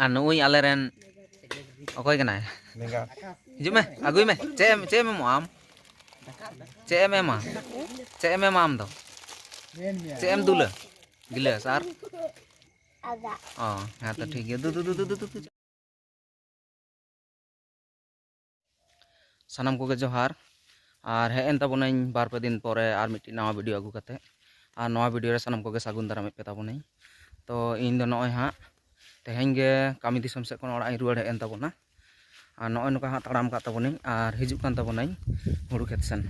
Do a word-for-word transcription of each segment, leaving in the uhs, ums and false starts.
ᱟᱨ ᱱᱩᱭ ᱟᱞᱮᱨᱮᱱ ᱚᱠᱚᱭ ᱠᱟᱱᱟᱭ? ᱵᱮᱸᱜᱟᱲ᱾ ᱦᱤᱡᱩᱜ ᱢᱮ, ᱟᱹᱜᱩᱭ ᱢᱮ᱾ ᱪᱮᱫ ᱮᱢ, ᱪᱮᱫ ᱮᱢ ᱮᱢᱚᱜᱼᱟ ᱟᱢ? ᱪᱮᱫ ᱮᱢ ᱮᱢᱟ? ᱪᱮᱫ ᱮᱢ ᱮᱢᱟ ᱟᱢ ᱫᱚ? ᱪᱮᱫ ᱮᱢ ᱫᱩᱞᱟ? ᱜᱤᱞᱟᱹᱥ ᱟᱨ? ᱚ, ᱦᱮᱸ ᱛᱚ, ᱴᱷᱤᱠ ᱜᱮᱭᱟ᱾ ᱫᱩ, ᱫᱩ, ᱫᱩ᱾ ᱥᱟᱱᱟᱢ ᱠᱚᱜᱮ ᱡᱚᱦᱟᱨ᱾ ᱟᱨ ᱦᱮᱡ ᱮᱱ ᱛᱟᱵᱚᱱᱟᱹᱧ ᱵᱟᱨ ᱯᱮ ᱫᱤᱱ ᱯᱚᱨᱮ ᱟᱨ ᱢᱤᱫᱴᱤᱡ ᱱᱟᱣᱟ video ᱟᱹᱜᱩ ᱠᱟᱛᱮ᱾ ᱟᱨ ᱱᱚᱣᱟ video ᱨᱮ ᱥᱟᱱᱟᱢ ᱠᱚᱜᱮ ᱥᱟᱹᱜᱩᱱ ᱫᱟᱨᱟᱢᱮᱫ ᱯᱮ ᱛᱟᱵᱚᱱᱟᱹᱧ᱾ ᱛᱚ, ᱤᱧ ᱫᱚ ᱱᱚᱜᱼᱚᱭ ᱦᱟᱸᱜ ᱛᱮᱦᱮᱧ ᱜᱮ ᱠᱟᱹᱢᱤ ᱫᱤᱥᱚᱢ ᱥᱮᱫ ᱠᱷᱚᱱ ᱚᱲᱟᱜ ᱤᱧ ᱨᱩᱣᱟᱹᱲ ᱦᱮᱡ ᱮᱱ ᱛᱟᱵᱚᱱᱟ᱾ ᱟᱨ ᱱᱚᱜᱼᱚᱭ ᱱᱚᱝᱠᱟ ᱦᱟᱸᱜ ᱛᱟᱲᱟᱢ ᱠᱟᱜ ᱛᱟᱵᱚᱱᱟᱹᱧ ᱟᱨ ᱦᱤᱡᱩᱜ ᱠᱟᱱ ᱛᱟᱵᱚᱱᱟᱹᱧ ᱦᱩᱲᱩ ᱠᱷᱮᱛ ᱥᱮᱱ᱾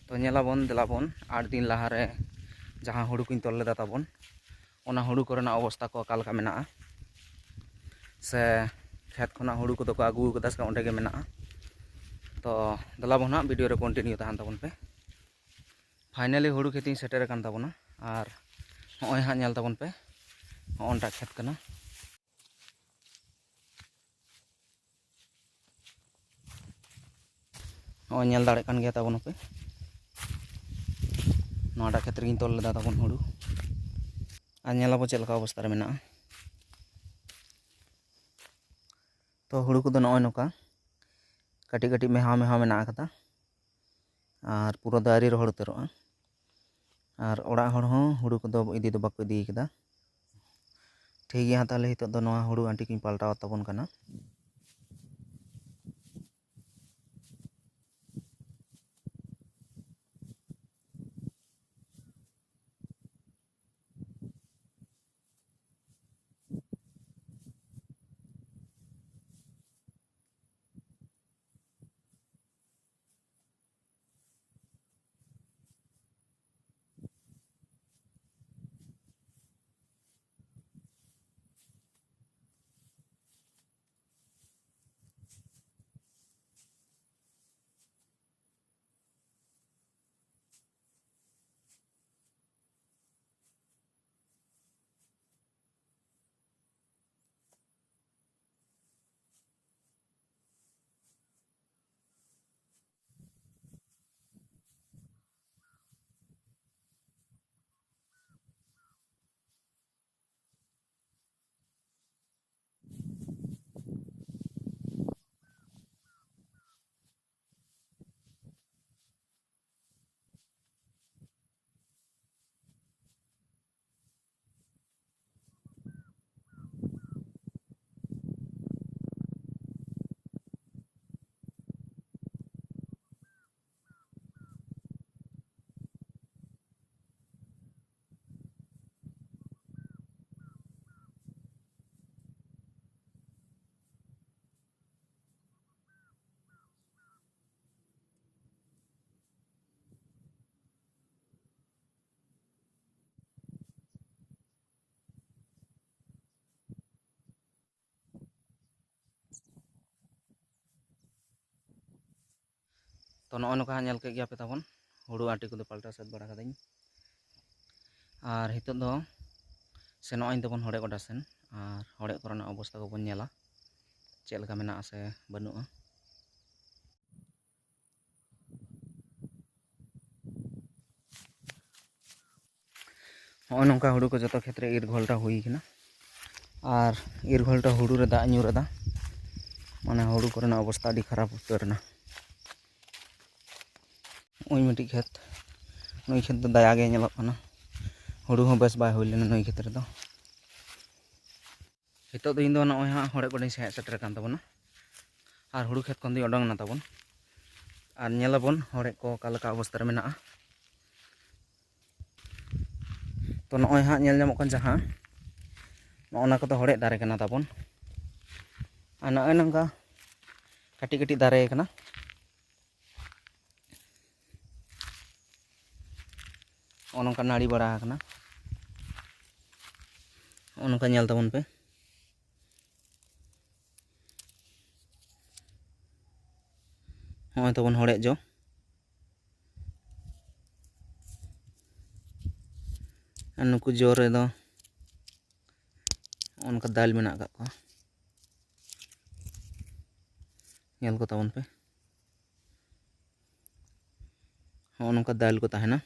ᱛᱚ, ᱧᱮᱞᱟᱵᱚᱱ, ᱫᱮᱞᱟᱵᱚᱱ, ᱟᱴ ᱫᱤᱱ ᱞᱟᱦᱟᱨᱮ ᱡᱟᱦᱟᱸ ᱦᱩᱲᱩ ᱠᱚᱧ ᱛᱚᱞ ᱞᱮᱫᱟ ᱛᱟᱵᱚᱱ, ᱚᱱᱟ ᱦᱩᱲᱩ ᱠᱚᱨᱮᱱᱟᱜ ᱚᱵᱚᱥᱛᱟ ᱠᱚ ᱚᱠᱟ ᱞᱮᱠᱟ ᱢᱮᱱᱟᱜᱼᱟ, ᱥᱮ ᱠᱷᱮᱛ ᱠᱷᱚᱱᱟᱜ ᱦᱩᱲᱩ ᱠᱚᱫᱚ ᱠᱚ ᱟᱹᱜᱩ ᱠᱟᱫᱟ ᱥᱮ ᱚᱸᱰᱮ ᱜᱮ ᱢᱮᱱᱟᱜᱼᱟ᱾ ᱛᱚ, ᱫᱮᱞᱟ ᱵᱚᱱ ᱦᱟᱸᱜ video ᱨᱮ continue ᱛᱟᱦᱮᱱ ᱛᱟᱵᱚᱱ ᱯᱮ᱾ Finally ᱦᱩᱲᱩ ᱠᱷᱮᱛ ᱤᱧ ᱥᱮᱴᱮᱨ ᱟᱠᱟᱱ ᱛᱟᱵᱚᱱᱟ᱾ ᱟᱨ ᱦᱚᱸᱜᱼᱚᱭ ᱦᱟᱸᱜ ᱧᱮᱞ ᱛᱟᱵᱚᱱ ᱯᱮ, ᱦᱚᱸᱜᱼᱚᱱᱴᱟ ᱠᱷᱮᱛ ᱠᱟᱱᱟ᱾ ᱱᱚᱜᱼᱚᱭ ᱧᱮᱞ ᱫᱟᱲᱮᱭᱟᱜ ᱠᱟᱱ ᱜᱮᱭᱟ ᱛᱟᱵᱚᱱ ᱯᱮ, ᱱᱚᱣᱟᱴᱟᱜ ᱠᱷᱮᱛ ᱨᱮᱜᱮᱧ ᱛᱚᱞ ᱞᱮᱫᱟ ᱛᱟᱵᱚᱱ ᱦᱩᱲᱩ᱾ ᱟᱨ ᱧᱮᱞ ᱟᱵᱚ ᱪᱮᱫ ᱞᱮᱠᱟ ᱚᱵᱚᱥᱛᱟ ᱨᱮ ᱢᱮᱱᱟᱜᱼᱟ᱾ ᱛᱚ, ᱦᱩᱲᱩ ᱠᱚᱫᱚ ᱱᱚᱜᱼᱚᱭ ᱱᱚᱝᱠᱟ ᱠᱟᱹᱴᱤᱡ ᱠᱟᱹᱴᱤᱡ ᱢᱮᱦᱟᱣ ᱢᱮᱦᱟᱣ ᱢᱮᱱᱟᱜ ᱟᱠᱟᱫᱟ, ᱟᱨ ᱯᱩᱨᱟᱹ ᱫᱚ ᱟᱹᱣᱨᱤ ᱨᱚᱦᱚᱲ ᱩᱛᱟᱹᱨᱚᱜᱼᱟ᱾ ᱟᱨ ᱚᱲᱟᱜ ᱦᱚᱲ ᱦᱚᱸ ᱦᱩᱲᱩ ᱠᱚᱫᱚ ᱤᱫᱤ ᱫᱚ ᱵᱟᱠᱚ ᱤᱫᱤ ᱠᱟᱫᱟ᱾ ᱴᱷᱤᱠ ᱜᱮᱭᱟ ᱦᱟᱸᱜ, ᱛᱟᱦᱚᱞᱮ ᱱᱤᱛᱚᱜ ᱫᱚ ᱱᱚᱣᱟ ᱦᱩᱲᱩ ᱟᱹᱴᱤ ᱠᱚᱧ ᱯᱟᱞᱴᱟᱣ ᱛᱟᱵᱚᱱ ᱠᱟᱱᱟ᱾ ᱱᱚᱜᱼᱚᱭ ᱱᱚᱝᱠᱟ ᱦᱟᱸᱜ ᱧᱮᱞ ᱠᱮᱫ ᱜᱮᱭᱟ ᱯᱮ ᱛᱟᱵᱚᱱ, ᱦᱩᱲᱩ ᱟᱹᱴᱤ ᱠᱚᱫᱚ ᱯᱟᱞᱴᱟᱣ ᱥᱟᱹᱛ ᱵᱟᱲᱟ ᱠᱟᱹᱫᱟᱹᱧ᱾ ᱟᱨ ᱱᱤᱛᱚᱜ ᱫᱚ ᱥᱮᱱᱚᱜ ᱟᱹᱧ ᱛᱟᱵᱚᱱ ᱦᱚᱲᱮ ᱜᱚᱰᱟ ᱥᱮᱱ, ᱟᱨ ᱦᱚᱲᱮ ᱠᱚᱨᱮᱱᱟᱜ ᱚᱵᱚᱥᱛᱟ ᱠᱚᱵᱚᱱ ᱧᱮᱞᱟ, ᱪᱮᱫ ᱞᱮᱠᱟ ᱢᱮᱱᱟᱜᱼᱟ ᱥᱮ ᱵᱟᱹᱱᱩᱜᱼᱟ᱾ ᱦᱚᱸᱜᱼᱚ ᱱᱚᱝᱠᱟ ᱦᱩᱲᱩ ᱠᱚ ᱡᱚᱛᱚ ᱠᱷᱮᱛ ᱨᱮ ᱤᱨ ᱜᱷᱚᱞᱴᱟ ᱦᱩᱭ ᱠᱟᱱᱟ᱾ ᱟᱨ ᱤᱨ ᱜᱷᱚᱞᱴᱟ ᱦᱩᱲᱩ ᱨᱮ ᱫᱟᱜ ᱧᱩᱨ ᱮᱫᱟ, ᱢᱟᱱᱮ ᱦᱩᱲᱩ ᱠᱚᱨᱮᱱᱟᱜ ᱚᱵᱚᱥᱛᱟ ᱟᱹᱰᱤ ᱠᱷᱟᱨᱟᱯ ᱩᱛᱟᱹᱨ ᱮᱱᱟ᱾ ᱱᱩᱭ ᱢᱤᱫᱴᱤᱡ ᱠᱷᱮᱛ, ᱱᱩᱭ ᱠᱷᱮᱛ ᱫᱚ ᱫᱟᱭᱟ ᱜᱮ ᱧᱮᱞᱚᱜ ᱠᱟᱱᱟ, ᱦᱩᱲᱩ ᱦᱚᱸ ᱵᱮᱥ ᱵᱟᱭ ᱦᱩᱭ ᱞᱮᱱᱟ ᱱᱩᱭ ᱠᱷᱮᱛ ᱨᱮᱫᱚ᱾ ᱱᱤᱛᱚᱜ ᱫᱚ ᱤᱧ ᱫᱚ ᱱᱚᱜᱼᱚᱭ ᱦᱟᱸᱜ ᱦᱚᱲᱮ ᱠᱚᱨᱮᱧ ᱦᱮᱡ ᱥᱮᱴᱮᱨ ᱟᱠᱟᱱ ᱛᱟᱵᱚᱱᱟ, ᱟᱨ ᱦᱩᱲᱩ ᱠᱷᱮᱛ ᱠᱷᱚᱱ ᱫᱚᱧ ᱚᱰᱚᱝ ᱮᱱᱟ ᱛᱟᱵᱚᱱ᱾ ᱟᱨ ᱧᱮᱞᱟᱵᱚᱱ ᱦᱚᱲᱮ ᱠᱚ ᱚᱠᱟ ᱞᱮᱠᱟ ᱚᱵᱚᱥᱛᱟ ᱨᱮ ᱢᱮᱱᱟᱜᱼᱟ᱾ ᱛᱚ, ᱱᱚᱜᱼᱚᱭ ᱦᱟᱸᱜ ᱧᱮᱞ ᱧᱟᱢᱚᱜ ᱠᱟᱱ ᱡᱟᱦᱟᱸ, ᱱᱚᱜᱼᱚ ᱱᱟ ᱠᱚᱫᱚ ᱦᱚᱲᱮᱡ ᱫᱟᱨᱮ ᱠᱟᱱᱟ ᱛᱟᱵᱚᱱ᱾ ᱟᱨ ᱱᱚᱜᱼᱚᱭ ᱱᱚᱝᱠᱟ ᱠᱟᱹᱴᱤᱡ ᱠᱟᱹᱴᱤᱡ ᱫᱟᱨᱮ ᱠᱟᱱᱟ, ᱱᱚᱜᱼᱚ ᱱᱚᱝᱠᱟ ᱱᱟᱹᱲᱤ ᱵᱟᱲᱟ ᱟᱠᱟᱱᱟ᱾ ᱱᱚᱜᱼᱚ ᱱᱚᱝᱠᱟ ᱧᱮᱞ ᱛᱟᱵᱚᱱ ᱯᱮ, ᱱᱚᱜᱼᱚᱭ ᱛᱟᱵᱚᱱ ᱦᱚᱲᱮᱡ ᱡᱚ᱾ ᱟᱨ ᱱᱩᱠᱩ ᱡᱚ ᱨᱮᱫᱚ ᱱᱚᱜᱼᱚ ᱱᱚᱝᱠᱟ ᱫᱟᱞ ᱢᱮᱱᱟᱜ ᱟᱠᱟᱫ ᱠᱚᱣᱟ, ᱧᱮᱞ ᱠᱚ ᱛᱟᱵᱚᱱ ᱯᱮ, ᱱᱚᱜᱼᱚ ᱱᱚᱝᱠᱟ ᱫᱟᱞ ᱠᱚ ᱛᱟᱦᱮᱱᱟ᱾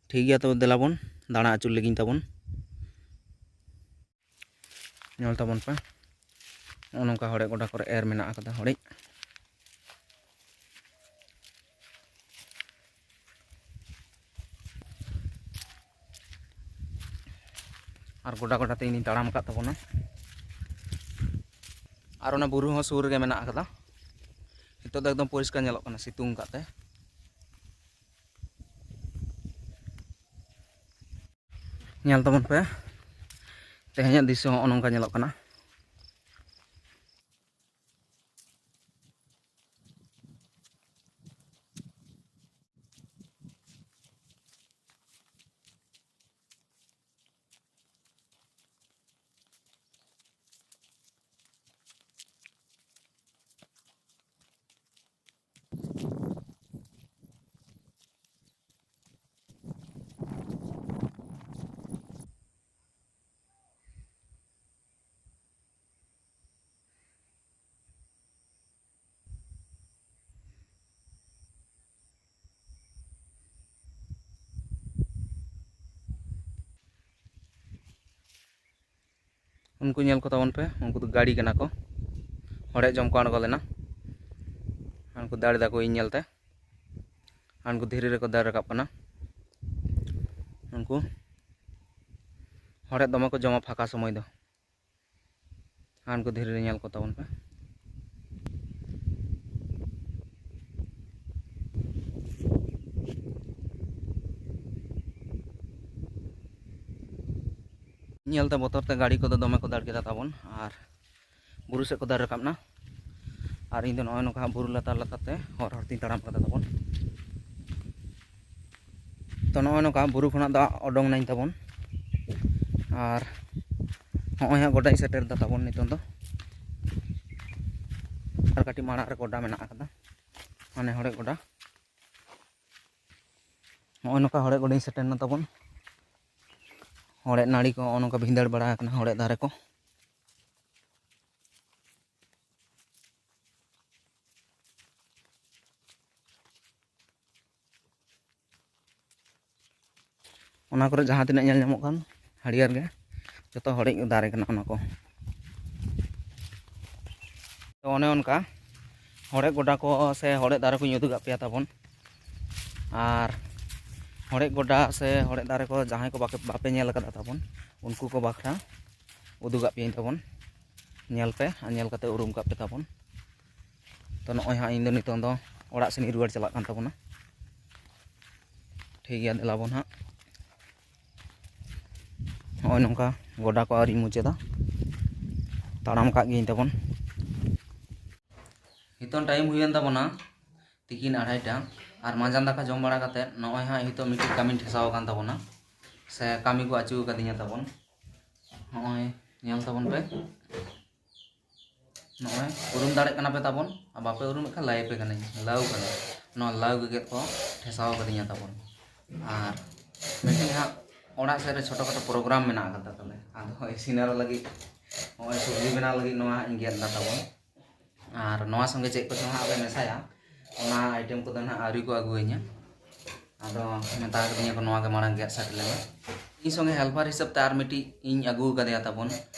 ᱴᱷᱤᱠ ᱜᱮᱭᱟ, ᱛᱚᱵᱮ ᱫᱮᱞᱟ ᱵᱚᱱ ᱫᱟᱬᱟ ᱟᱹᱪᱩᱨ ᱞᱮᱜᱤᱧ ᱛᱟᱵᱚᱱ᱾ ᱧᱮᱞ ᱛᱟᱵᱚᱱ ᱯᱮ, ᱱᱚᱜᱼᱚ ᱱᱚᱝᱠᱟ ᱦᱚᱲᱮᱡ ᱜᱚᱰᱟ ᱠᱚᱨᱮ ᱮᱨ ᱢᱮᱱᱟᱜ ᱟᱠᱟᱫᱟ, ᱦᱚᱲᱮᱡ᱾ ᱟᱨ ᱜᱚᱰᱟ ᱜᱚᱰᱟ ᱛᱮ ᱤᱧᱤᱧ ᱛᱟᱲᱟᱢ ᱟᱠᱟᱫ ᱛᱟᱵᱚᱱᱟ᱾ ᱟᱨ ᱚᱱᱟ ᱵᱩᱨᱩ ᱦᱚᱸ ᱥᱩᱨ ᱨᱮᱜᱮ ᱢᱮᱱᱟᱜ ᱟᱠᱟᱫᱟ᱾ ᱱᱤᱛᱚᱜ ᱫᱚ ᱮᱠᱫᱚᱢ ᱯᱚᱨᱤᱥᱠᱟᱨ ᱧᱮᱞᱚᱜ ᱠᱟᱱᱟ ᱥᱤᱛᱩᱝ ᱟᱠᱟᱫ ᱛᱮ᱾ ᱧᱮᱞ ᱛᱟᱵᱚᱱ ᱯᱮ, ᱛᱮᱦᱮᱧᱟᱜ ᱫᱨᱤᱥᱥᱚ ᱦᱚᱸᱜᱼᱚ ᱱᱚᱝᱠᱟ ᱧᱮᱞᱚᱜ ᱠᱟᱱᱟ᱾ ᱩᱱᱠᱩ ᱧᱮᱞ ᱠᱚ ᱛᱟᱵᱚᱱ ᱯᱮ, ᱩᱱᱠᱩ ᱫᱚ ᱜᱟᱹᱲᱤ ᱠᱟᱱᱟ ᱠᱚ, ᱦᱚᱲᱮᱡ ᱡᱚᱢ ᱠᱚ ᱟᱬᱜᱚ ᱞᱮᱱᱟ᱾ ᱟᱨ ᱩᱱᱠᱩ ᱫᱟᱹᱲ ᱫᱟᱠᱚ ᱤᱧ ᱧᱮᱞᱛᱮ, ᱟᱨ ᱩᱱᱠᱩ ᱫᱷᱤᱨᱤ ᱨᱮᱠᱚ ᱫᱟᱹᱲ ᱨᱟᱠᱟᱵ ᱠᱟᱱᱟ᱾ ᱩᱱᱠᱩ ᱦᱚᱲᱮᱡ ᱫᱚᱢᱮ ᱠᱚ ᱡᱚᱢᱟ ᱯᱷᱟᱸᱠᱟ ᱥᱚᱢᱚᱭ ᱫᱚ᱾ ᱟᱨ ᱩᱱᱠᱩ ᱫᱷᱤᱨᱤ ᱨᱮ ᱧᱮᱞ ᱠᱚ ᱛᱟᱵᱚᱱ ᱯᱮ᱾ ᱧᱮᱞᱛᱮ ᱵᱚᱛᱚᱨ ᱛᱮ ᱜᱟᱹᱲᱤ ᱠᱚᱫᱚ ᱫᱚᱢᱮ ᱠᱚ ᱫᱟᱹᱲ ᱠᱮᱫᱟ ᱛᱟᱵᱚᱱ, ᱟᱨ ᱵᱩᱨᱩ ᱥᱮᱫ ᱠᱚ ᱫᱟᱹᱲ ᱨᱟᱠᱟᱵ ᱮᱱᱟ᱾ ᱟᱨ ᱤᱧ ᱫᱚ ᱱᱚᱜᱼᱚᱭ ᱱᱚᱝᱠᱟ ᱵᱩᱨᱩ ᱞᱟᱛᱟᱨ ᱞᱟᱛᱟᱨ ᱛᱮ ᱦᱚᱨ ᱦᱚᱨ ᱛᱤᱧ ᱛᱟᱲᱟᱢ ᱠᱟᱫᱟ ᱛᱟᱵᱚᱱ᱾ ᱛᱚ, ᱱᱚᱜᱼᱚᱭ ᱱᱚᱝᱠᱟ ᱵᱩᱨᱩ ᱠᱷᱚᱱᱟᱜ ᱫᱚ ᱚᱰᱚᱝ ᱱᱟᱹᱧ ᱛᱟᱵᱚᱱ᱾ ᱟᱨ ᱱᱚᱜᱼᱚᱭ ᱦᱟᱸᱜ ᱜᱚᱰᱟᱧ ᱥᱮᱴᱮᱨ ᱮᱫᱟ ᱛᱟᱵᱚᱱ ᱱᱤᱛᱚᱝ ᱫᱚ᱾ ᱟᱨ ᱠᱟᱹᱴᱤᱡ ᱢᱟᱲᱟᱝ ᱨᱮ ᱜᱚᱰᱟ ᱢᱮᱱᱟᱜ ᱟᱠᱟᱫᱟ, ᱢᱟᱱᱮ ᱦᱚᱲᱮᱡ ᱜᱚᱰᱟ᱾ ᱱᱚᱜᱼᱚᱭ ᱱᱚᱝᱠᱟ ᱦᱚᱲᱮᱡ ᱜᱚᱰᱟᱧ ᱥᱮᱴᱮᱨ ᱮᱱᱟ ᱛᱟᱵᱚᱱ᱾ ᱦᱚᱲᱮᱡ ᱱᱟᱹᱲᱤ ᱠᱚ ᱱᱚᱜᱼᱚ ᱱᱚᱝᱠᱟ ᱵᱷᱤᱸᱫᱟᱹᱲ ᱵᱟᱲᱟ ᱟᱠᱟᱱᱟ, ᱦᱚᱲᱮᱡ ᱫᱟᱨᱮ ᱠᱚ᱾ ᱚᱱᱟ ᱠᱚᱨᱮ ᱡᱟᱦᱟᱸ ᱛᱤᱱᱟᱹᱜ ᱧᱮᱞ ᱧᱟᱢᱚᱜ ᱠᱟᱱ ᱦᱟᱹᱨᱭᱟᱹᱲ ᱜᱮ, ᱡᱚᱛᱚ ᱦᱚᱲᱮᱡ ᱫᱟᱨᱮ ᱠᱟᱱᱟ ᱚᱱᱟ ᱠᱚ᱾ ᱛᱚ, ᱚᱱᱮ ᱚᱱᱠᱟ ᱦᱚᱲᱮᱡ ᱜᱚᱰᱟ ᱠᱚ ᱥᱮ ᱦᱚᱲᱮᱡ ᱫᱟᱨᱮ ᱠᱚᱧ ᱩᱫᱩᱜ ᱟᱫ ᱯᱮᱭᱟ ᱛᱟᱵᱚᱱ᱾ ᱟᱨ ᱦᱚᱲᱮᱡ ᱜᱚᱰᱟ ᱥᱮ ᱦᱚᱲᱮᱡ ᱫᱟᱨᱮ ᱠᱚ ᱡᱟᱦᱟᱸᱭ ᱠᱚ ᱵᱟᱯᱮ, ᱵᱟᱯᱮ ᱧᱮᱞ ᱟᱠᱟᱫᱟ ᱛᱟᱵᱚᱱ, ᱩᱱᱠᱩ ᱠᱚ ᱵᱟᱠᱷᱨᱟ ᱩᱫᱩᱜ ᱟᱫ ᱯᱮᱭᱟᱹᱧ ᱛᱟᱵᱚᱱ᱾ ᱧᱮᱞ ᱯᱮ ᱟᱨ ᱧᱮᱞ ᱠᱟᱛᱮ ᱩᱨᱩᱢ ᱠᱟᱜ ᱯᱮ ᱛᱟᱵᱚᱱ᱾ ᱛᱚ, ᱱᱚᱜᱼᱚᱭ ᱦᱟᱸᱜ ᱤᱧ ᱫᱚ ᱱᱤᱛᱚᱝ ᱫᱚ ᱚᱲᱟᱜ ᱥᱮᱱ ᱤᱧ ᱨᱩᱣᱟᱹᱲ ᱪᱟᱞᱟᱜ ᱠᱟᱱ ᱛᱟᱵᱚᱱᱟ᱾ ᱴᱷᱤᱠ ᱜᱮᱭᱟ, ᱫᱮᱞᱟ ᱵᱚᱱ ᱦᱟᱸᱜ᱾ ᱱᱚᱜᱼᱚᱭ ᱱᱚᱝᱠᱟ ᱜᱚᱰᱟ ᱠᱚ ᱟᱹᱣᱨᱤᱧ ᱢᱩᱪᱟᱹᱫᱟ, ᱛᱟᱲᱟᱢ ᱠᱟᱜ ᱜᱤᱭᱟᱹᱧ ᱛᱟᱵᱚᱱ᱾ ᱱᱤᱛᱚᱝ ᱴᱟᱭᱤᱢ ᱦᱩᱭᱮᱱ ᱛᱟᱵᱚᱱᱟ ᱛᱤᱠᱤᱱ ᱟᱲᱟᱭᱴᱟ, ᱟᱨ ᱢᱟᱸᱡᱟᱱ ᱫᱟᱠᱟ ᱡᱚᱢ ᱵᱟᱲᱟ ᱠᱟᱛᱮᱫ ᱱᱚᱜᱼᱚᱭ ᱦᱟᱸᱜ ᱱᱤᱛᱚᱜ ᱢᱤᱫᱴᱤᱡ ᱠᱟᱹᱢᱤᱧ ᱴᱷᱮᱥᱟᱣ ᱟᱠᱟᱱ ᱛᱟᱵᱚᱱᱟ, ᱥᱮ ᱠᱟᱹᱢᱤ ᱠᱚ ᱟᱹᱪᱩ ᱟᱠᱟᱫᱤᱧᱟ ᱛᱟᱵᱚᱱ᱾ ᱱᱚᱜᱼᱚᱭ ᱧᱮᱞ ᱛᱟᱵᱚᱱ ᱯᱮ, ᱱᱚᱜᱼᱚᱭ ᱩᱨᱩᱢ ᱫᱟᱲᱮᱜ ᱠᱟᱱᱟ ᱯᱮ ᱛᱟᱵᱚᱱ, ᱟᱨ ᱵᱟᱯᱮ ᱩᱨᱩᱢᱮᱫ ᱠᱷᱟᱱ ᱞᱟᱹᱭ ᱟᱯᱮ ᱠᱟᱹᱱᱟᱹᱧ, ᱞᱟᱹᱣ ᱠᱟᱱᱟ᱾ ᱱᱚᱣᱟ ᱞᱟᱹᱣ ᱜᱮᱜᱮᱫ ᱠᱚ ᱴᱷᱮᱥᱟᱣ ᱟᱠᱟᱫᱤᱧᱟ ᱛᱟᱵᱚᱱ᱾ ᱟᱨ ᱢᱤᱫᱴᱮᱱ ᱦᱟᱸᱜ ᱚᱲᱟᱜ ᱥᱮᱫ ᱨᱮ ᱪᱷᱳᱴᱳ ᱠᱷᱟᱴᱳ ᱯᱨᱳᱜᱨᱟᱢ ᱢᱮᱱᱟᱜ ᱟᱠᱟᱫᱟ ᱛᱟᱞᱮ, ᱟᱫᱚ ᱤᱥᱤᱱᱟᱨ ᱞᱟᱹᱜᱤᱫ ᱱᱚᱜᱼᱚᱭ ᱥᱚᱵᱽᱡᱤ ᱵᱮᱱᱟᱣ ᱞᱟᱹᱜᱤᱫ ᱱᱚᱣᱟ ᱦᱟᱸᱜ ᱤᱧ ᱜᱮᱫ ᱮᱫᱟ ᱛᱟᱵᱚᱱ᱾ ᱟᱨ ᱱᱚᱣᱟ ᱥᱚᱸᱜᱮ ᱪᱮᱫ ᱠᱚᱪᱚ ᱦᱟᱸᱜ ᱞᱮ ᱢᱮᱥᱟᱭᱟ, ᱚᱱᱟ ᱟᱭᱴᱮᱢ ᱠᱚᱫᱚ ᱱᱟᱦᱟᱜ ᱟᱹᱣᱨᱤ ᱠᱚ ᱟᱹᱜᱩᱣᱟᱹᱧᱟ᱾ ᱟᱫᱚ ᱢᱮᱛᱟ ᱠᱟᱫᱤᱧᱟ ᱠᱚ ᱱᱚᱣᱟ ᱜᱮ ᱢᱟᱲᱟᱝ ᱜᱮᱫ ᱥᱟᱹᱛ ᱞᱮᱢᱮ᱾ ᱤᱧ ᱥᱚᱸᱜᱮ helper ᱦᱤᱥᱟᱹᱵ ᱛᱮ ᱟᱨ ᱢᱤᱫᱴᱤᱡ ᱤᱧ ᱟᱹᱜᱩ ᱟᱠᱟᱫᱮᱭᱟ ᱛᱟᱵᱚᱱ᱾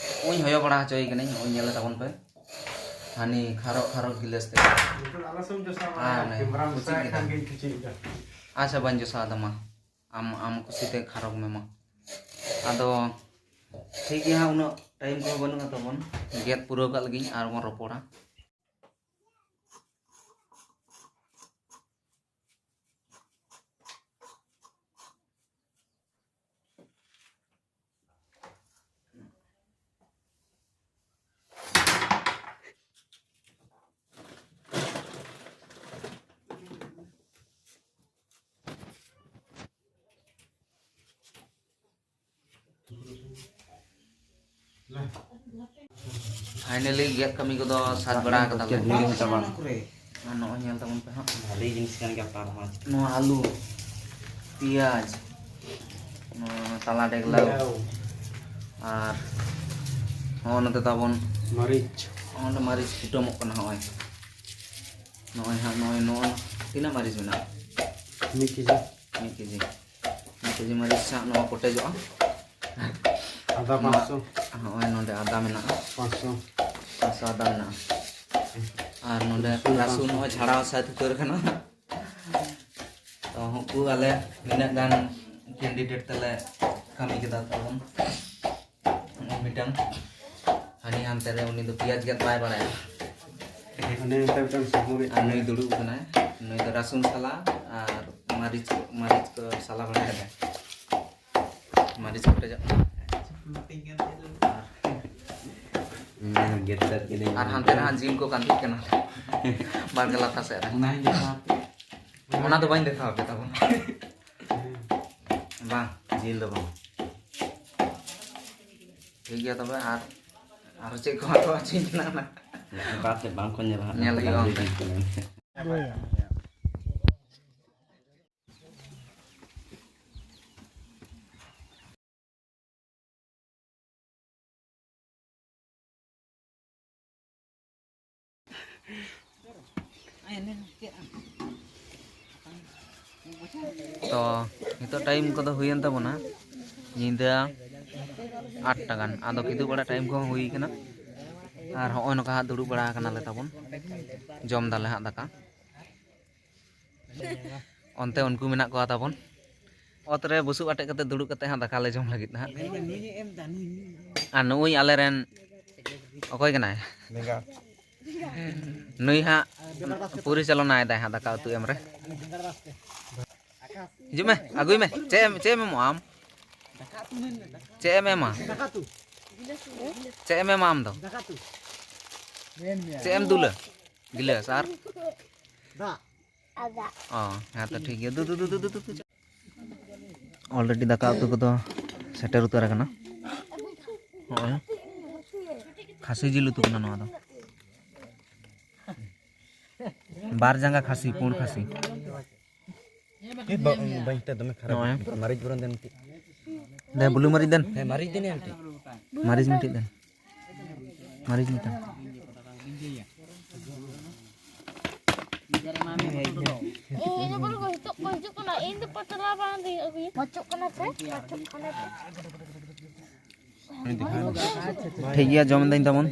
ᱩᱱᱤ ᱦᱚᱭᱚ ᱵᱟᱲᱟ ᱦᱚᱪᱚᱭᱮ ᱠᱟᱹᱱᱟᱹᱧ, ᱱᱚᱜᱼᱚᱭ ᱧᱮᱞ ᱛᱟᱵᱚᱱ ᱯᱮ, ᱦᱟᱹᱱᱤ ᱠᱷᱟᱨᱚᱜ ᱠᱷᱟᱨᱚᱜ ᱜᱤᱞᱟᱹᱥ ᱛᱮ᱾ ᱱᱤᱛᱚᱜ ᱟᱞᱚ ᱥᱮᱢ ᱡᱚᱥᱟᱣᱟ, ᱟᱨ ᱚᱱᱮ ᱠᱮᱢᱨᱟᱢ ᱠᱩᱥᱤ ᱥᱟᱭ ᱠᱮᱫᱟ᱾ ᱠᱷᱟᱱ ᱜᱤᱧ ᱴᱷᱤᱠᱟᱹᱭᱮᱫᱟ᱾ ᱟᱪᱪᱷᱟ, ᱵᱟᱹᱧ ᱡᱚᱥᱟᱣ ᱫᱟ, ᱢᱟ ᱟᱢ, ᱟᱢ ᱠᱩᱥᱤᱛᱮ ᱠᱷᱟᱨᱚᱜ ᱢᱮ ᱢᱟ᱾ ᱟᱫᱚ ᱴᱷᱤᱠ ᱜᱮᱭᱟ ᱦᱟᱸᱜ, ᱩᱱᱟᱹᱜ time ᱠᱚᱦᱚᱸ ᱵᱟᱹᱱᱩᱜᱼᱟ ᱛᱟᱵᱚᱱ, ᱜᱮᱫ ᱯᱩᱨᱟᱹᱣ ᱠᱟᱜ ᱞᱟᱹᱜᱤᱧ ᱟᱨ ᱵᱚᱱ ᱨᱚᱯᱚᱲᱟ᱾ Finally ᱜᱮᱫ ᱠᱟᱹᱢᱤ ᱠᱚᱫᱚ ᱥᱟᱹᱛ ᱵᱟᱲᱟ ᱠᱟᱫᱟᱞᱮ᱾ ᱟᱨ ᱱᱚᱜᱼᱚᱭ ᱧᱮᱞ ᱛᱟᱵᱚᱱ ᱯᱮ ᱦᱟᱸᱜ᱾ ᱵᱷᱟᱞᱮ ᱡᱤᱱᱤᱥ ᱠᱟᱱ ᱜᱮᱭᱟ ᱟᱯᱱᱟᱨ ᱦᱚᱸ᱾ ᱱᱚᱣᱟ ᱟᱹᱞᱩ, ᱯᱮᱸᱭᱟᱡᱽ, ᱱᱚᱣᱟ ᱛᱟᱞᱟ ᱰᱮᱜᱽᱞᱟ, ᱟᱨ ᱦᱚᱸᱜᱼᱚ ᱱᱚᱛᱮ ᱛᱟᱵᱚᱱ ᱢᱟᱹᱨᱤᱪ᱾ ᱦᱚᱸᱜᱼᱚ ᱱᱚᱰᱮ ᱢᱟᱹᱨᱤᱪ ᱠᱩᱴᱟᱹᱢᱚᱜ ᱠᱟᱱᱟ᱾ ᱦᱚᱸᱜᱼᱚᱭ, ᱱᱚᱜᱼᱚᱭ ᱦᱟᱸᱜ, ᱱᱚᱜᱼᱚᱭ ᱱᱚᱣᱟ ᱛᱤᱱᱟᱹᱜ ᱢᱟᱹᱨᱤᱪ ᱢᱮᱱᱟᱜᱼᱟ? ᱢᱤᱫ ᱠᱮᱡᱤ᱾ ᱢᱤᱫ ᱠᱮᱡᱤ᱾ ᱢᱤᱫ ᱠᱮᱡᱤ ᱢᱟᱹᱨᱤᱪ ᱥᱟᱶ ᱱᱚᱣᱟ ᱠᱚᱴᱮᱡᱚᱜᱼᱟ᱾ ᱟᱫᱟ ᱱᱚᱣᱟ ᱯᱟᱸᱪᱥᱚ᱾ ᱦᱚᱸᱜᱼᱚᱭ ᱱᱚᱰᱮ ᱟᱫᱟ ᱢᱮᱱᱟᱜᱼᱟ᱾ ᱯᱟᱸᱪᱥᱚ᱾ ᱯᱟᱸᱪᱥᱚ ᱟᱫᱟ ᱢᱮᱱᱟᱜᱼᱟ᱾ ᱟᱨ ᱱᱚᱰᱮ ᱨᱟᱹᱥᱩᱱ ᱨᱟᱹᱥᱩᱱ ᱯᱟᱸᱪᱥᱚ᱾ ᱦᱚᱸ ᱡᱷᱟᱲᱟᱣ ᱥᱟᱹᱛ ᱩᱛᱟᱹᱨ ᱠᱟᱱᱟ᱾ ᱛᱚ ᱩᱱᱠᱩ ᱟᱞᱮ ᱱᱤᱱᱟᱹᱜ ᱜᱟᱱ candidate ᱛᱮᱞᱮ ᱠᱟᱹᱢᱤ ᱠᱮᱫᱟ ᱛᱟᱵᱚᱱ᱾ ᱱᱚᱜᱼᱚᱭ ᱢᱤᱫᱴᱟᱝ ᱦᱟᱹᱱᱤ ᱦᱟᱱᱛᱮ ᱨᱮ, ᱩᱱᱤ ᱫᱚ ᱯᱮᱸᱭᱟᱡᱽ ᱜᱮᱫ ᱵᱟᱭ ᱵᱟᱲᱟᱭᱟ᱾ ᱦᱟᱱᱮ ᱦᱟᱱᱛᱮ ᱢᱤᱫᱴᱟᱝ ᱥᱩᱠᱱᱚ ᱜᱮᱫ ᱟᱨ ᱱᱩᱭ ᱠᱟᱱᱟᱭ᱾ ᱫᱩᱲᱩᱵ ᱠᱟᱱᱟᱭ, ᱱᱩᱭ ᱫᱚ ᱨᱟᱹᱥᱩᱱ ᱥᱟᱞᱟ ᱟᱨ ᱢᱟᱹᱨᱤᱪ, ᱢᱟᱹᱨᱤᱪ ᱠᱚ ᱥᱟᱞᱟ ᱵᱟᱲᱟᱭᱮᱫᱟᱭ᱾ ᱢᱟᱹᱨᱤᱪ ᱠᱚᱴᱮᱡᱚᱜ ᱠᱟᱱᱟ᱾ ᱦᱩᱸ, ᱜᱮᱫ ᱠᱟᱛᱮ ᱠᱤᱱᱤᱧ ᱟᱨ ᱦᱟᱱᱛᱮ ᱨᱮ ᱦᱟᱸᱜ ᱡᱤᱞ ᱠᱚ ᱠᱟᱱᱛᱤᱜ ᱠᱟᱱᱟ᱾ ᱵᱟᱲᱜᱮ ᱞᱟᱛᱟᱨ ᱥᱮᱫ ᱨᱮ᱾ ᱚᱱᱟ ᱦᱚᱸᱧ ᱫᱮᱠᱷᱟᱣ ᱟᱯᱮ᱾ ᱚᱱᱟ ᱫᱚ ᱵᱟᱹᱧ ᱫᱮᱠᱷᱟᱣ ᱟᱯᱮ ᱛᱟᱵᱚᱱ᱾ ᱵᱟᱝ, ᱡᱤᱞ ᱫᱚ ᱵᱟᱝ᱾ ᱴᱷᱤᱠ ᱜᱮᱭᱟ ᱛᱚᱵᱮ, ᱟᱨ, ᱟᱨ ᱪᱮᱫ ᱠᱚ ᱦᱟᱸᱜ ᱠᱚ ᱟᱹᱠᱷᱨᱤᱧ ᱠᱟᱱᱟ ᱚᱱᱟ? ᱚᱠᱟ ᱥᱮᱫ ᱵᱟᱝ ᱠᱚ ᱧᱮᱞᱟ ᱦᱟᱸᱜ᱾ ᱧᱮᱞ ᱦᱩᱭᱩᱜᱼᱟ ᱚᱱᱛᱮ᱾ ᱛᱚ ᱱᱤᱛᱚᱜ ᱴᱟᱭᱤᱢ ᱠᱚᱫᱚ ᱦᱩᱭᱮᱱ ᱛᱟᱵᱚᱱᱟ ᱧᱤᱫᱟᱹ ᱟᱴ ᱴᱟ ᱜᱟᱱ᱾ ᱟᱫᱚ ᱠᱤᱫᱩᱵ ᱵᱟᱲᱟ ᱴᱟᱭᱤᱢ ᱠᱚᱦᱚᱸ ᱦᱩᱭ ᱠᱟᱱᱟ᱾ ᱟᱨ ᱦᱚᱸᱜᱼᱚᱭ ᱱᱚᱝᱠᱟ ᱦᱟᱸᱜ ᱫᱩᱲᱩᱵ ᱵᱟᱲᱟ ᱟᱠᱟᱱᱟᱞᱮ ᱛᱟᱵᱚᱱ, ᱡᱚᱢ ᱫᱟᱞᱮ ᱦᱟᱸᱜ ᱫᱟᱠᱟ᱾ ᱚᱱᱛᱮ ᱩᱱᱠᱩ ᱢᱮᱱᱟᱜ ᱠᱚᱣᱟ ᱛᱟᱵᱚᱱ, ᱚᱛ ᱨᱮ ᱵᱩᱥᱩᱵ ᱟᱴᱮᱫ ᱠᱟᱛᱮ ᱫᱩᱲᱩᱵ ᱠᱟᱛᱮ ᱦᱟᱸᱜ ᱫᱟᱠᱟ ᱞᱮ ᱡᱚᱢ ᱞᱟᱹᱜᱤᱫ ᱦᱟᱸᱜ᱾ ᱟᱨ ᱱᱩᱭ ᱟᱞᱮᱨᱮᱱ ᱚᱠᱚᱭ ᱠᱟᱱᱟᱭ? ᱱᱩᱭ ᱦᱟᱸᱜ ᱯᱚᱨᱤᱪᱟᱞᱚᱱᱟᱭ ᱫᱟᱭ ᱦᱟᱸᱜ ᱫᱟᱠᱟ ᱩᱛᱩ ᱮᱢ ᱨᱮ᱾ ᱦᱤᱡᱩᱜ ᱢᱮ, ᱟᱹᱜᱩᱭ ᱢᱮ᱾ ᱪᱮᱫ ᱮᱢ, ᱪᱮᱫ ᱮᱢ ᱮᱢᱚᱜᱼᱟ ᱟᱢ? ᱪᱮᱫ ᱮᱢ ᱮᱢᱟ? ᱪᱮᱫ ᱮᱢ ᱮᱢᱟ ᱟᱢ ᱫᱚ? ᱪᱮᱫ ᱮᱢ ᱫᱩᱞᱟ? ᱜᱤᱞᱟᱹᱥ ᱟᱨ? ᱚ, ᱦᱮᱸ ᱛᱚ ᱴᱷᱤᱠ ᱜᱮᱭᱟ᱾ ᱫᱩ, ᱫᱩ, ᱫᱩ᱾ Already ᱫᱟᱠᱟ ᱩᱛᱩ ᱠᱚᱫᱚ ᱥᱮᱴᱮᱨ ᱩᱛᱟᱹᱨ ᱟᱠᱟᱱᱟ᱾ ᱱᱚᱜᱼᱚᱭ ᱠᱷᱟᱹᱥᱤ ᱡᱤᱞ ᱩᱛᱩ ᱠᱟᱱᱟ ᱱᱚᱣᱟ ᱫᱚ᱾ ᱵᱟᱨ ᱡᱟᱸᱜᱟ ᱠᱷᱟᱹᱥᱤ, ᱯᱩᱸᱰ ᱠᱷᱟᱹᱥᱤ᱾ ᱮ, ᱵᱟ-, ᱵᱟᱹᱧ ᱦᱟᱛᱟᱣᱟ, ᱫᱚᱢᱮ ᱠᱷᱟᱨᱟᱯ᱾ ᱱᱚᱜᱼᱚᱭ᱾ ᱢᱟᱹᱨᱤᱪ ᱵᱚᱨᱚᱱ ᱫᱮᱱ ᱢᱤᱫᱴᱤᱡ᱾ ᱫᱮ, ᱵᱩᱞᱩᱝ ᱢᱟᱹᱨᱤᱪ ᱫᱮᱱ᱾ ᱦᱮᱸ, ᱢᱟᱹᱨᱤᱪ ᱫᱮᱱ ᱭᱟ ᱢᱤᱫᱴᱤᱡ᱾ ᱢᱟᱹᱨᱤᱪ ᱢᱤᱫᱴᱤᱡ ᱫᱮᱱ᱾ ᱢᱟᱹᱨᱤᱪ ᱢᱤᱫᱴᱟᱝ᱾ ᱤᱧ ᱫᱚ ᱵᱚᱞᱮ ᱠᱚ ᱦᱤᱡᱩᱜ ᱠᱚ ᱦᱤᱡᱩᱜ ᱠᱟᱱᱟ, ᱤᱧ ᱫᱚ ᱯᱟᱛᱲᱟ ᱵᱟᱝ ᱫᱩᱧ ᱟᱹᱜᱩᱭᱟ᱾ ᱯᱟᱪᱚᱜ ᱠᱟᱱᱟ ᱯᱮ, ᱯᱟᱪᱚᱜ ᱠᱟᱱᱟ ᱯᱮ᱾ ᱴᱷᱤᱠ ᱜᱮᱭᱟ, ᱡᱚᱢ ᱫᱟᱹᱧ ᱛᱟᱵᱚᱱ᱾